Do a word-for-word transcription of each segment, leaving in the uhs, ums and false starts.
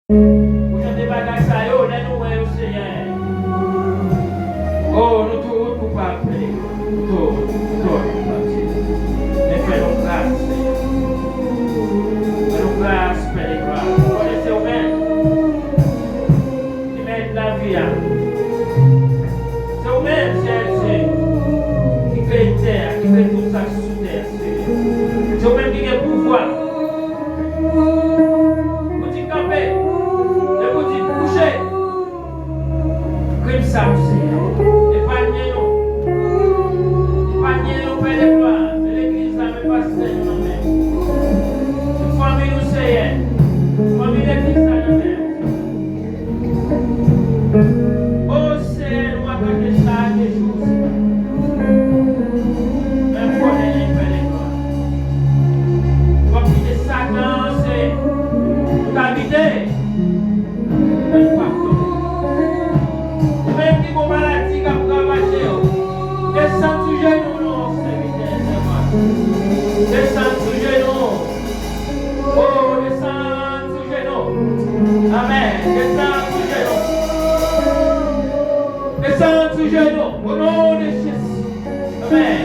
Pou jan de bagay sa yo, lè nou wè yo, Senyè. O, nou tout koupab, Pè. Nou tout, nou tout koupab, Senyè. Men fè nou gras, Senyè. Fè nou gras, Pè de glwa. Nou konnen se ou menm ki mèt lavi a. Se ou menm, Senyè Dye, ki kreye tè a, ki kreye tout sa k sou tè a, Senyè. Se ou menm ki gen pouvwa pou di kanpe, e pou di kouche. Krim sa yo, Senyè. Epanye nou. Epanye nou, Pè de glwa. Men legliz la, men pastè yo nan men. Tout fanmi nou, Senyè. Fanmi legliz la nan men. O Senyè, nou atake chak jou, Senyè. Men konnen li, Pè de glwa. W ap kite Satan, Senyè, pou l abite. Ou menm ki gon maladi k ap ravaje yo, desann sou jenou nou, sèvitè, sèvant. Desann sou jenou. O, desann sou jenou. Amèn. Desann sou jenou. Desann sou jenou. O non de Jezi. Amèn.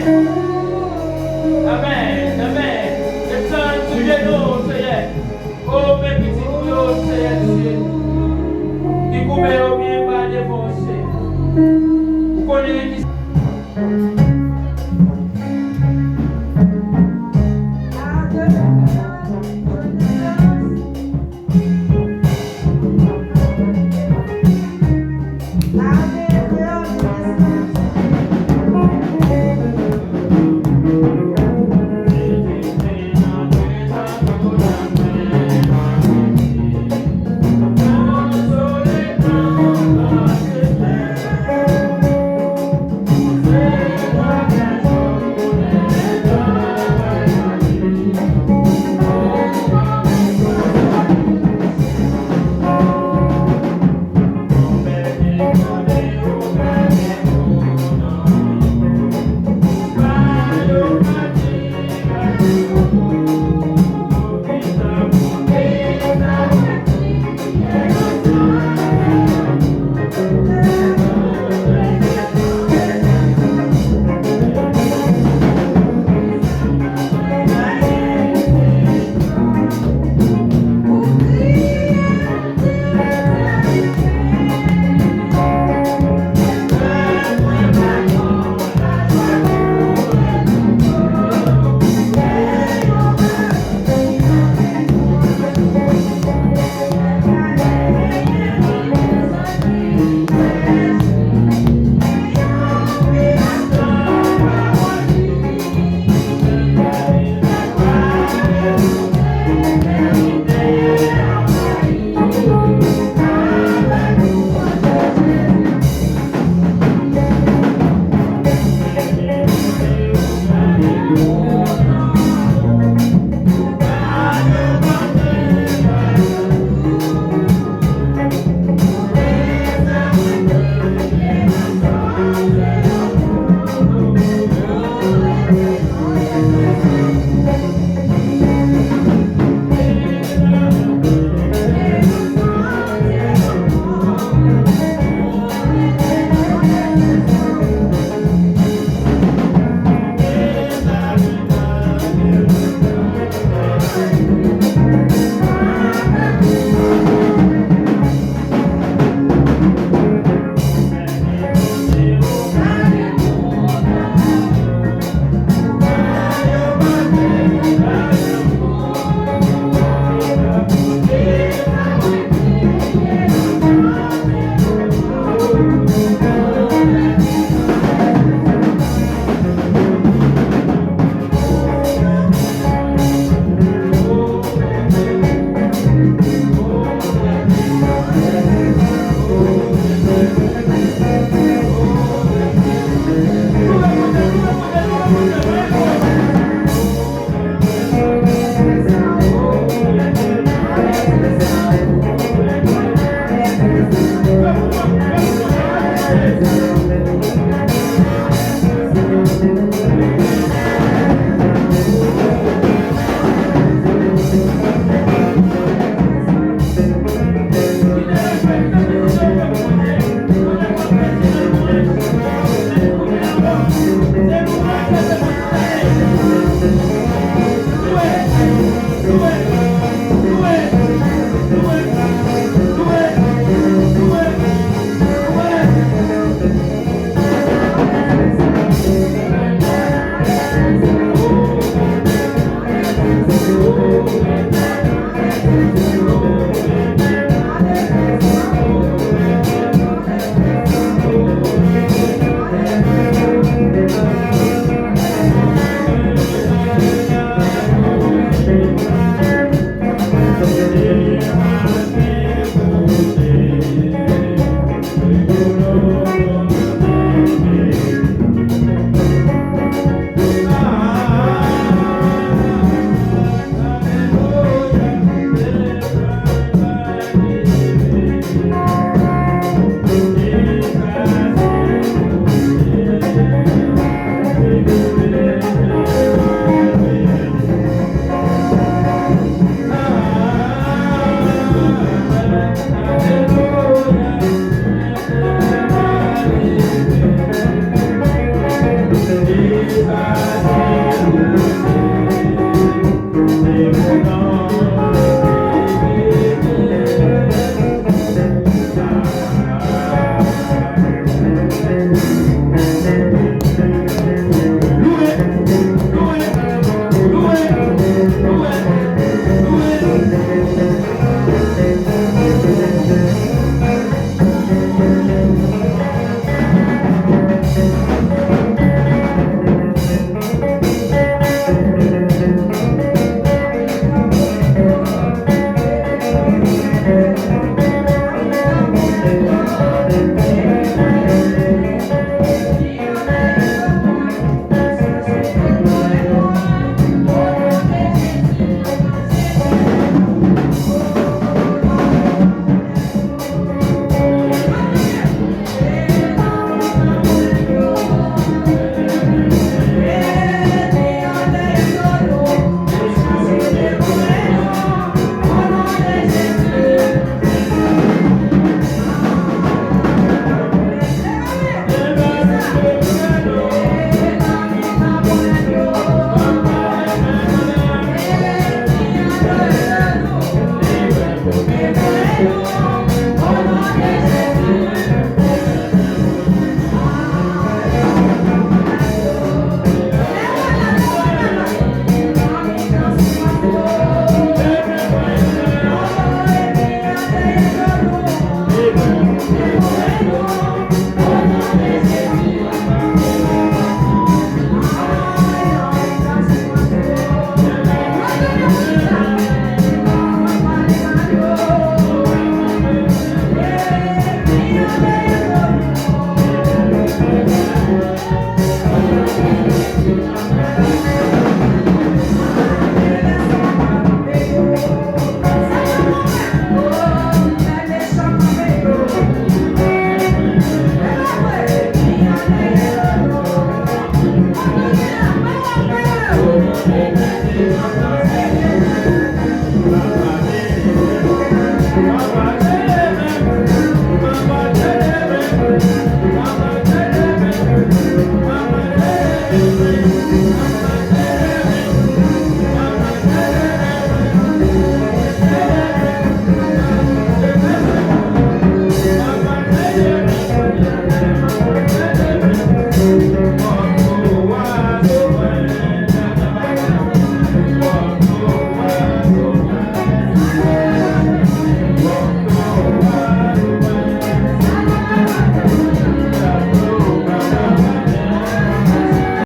Amèn. Amèn. Desann sou jenou, Senyè. O, men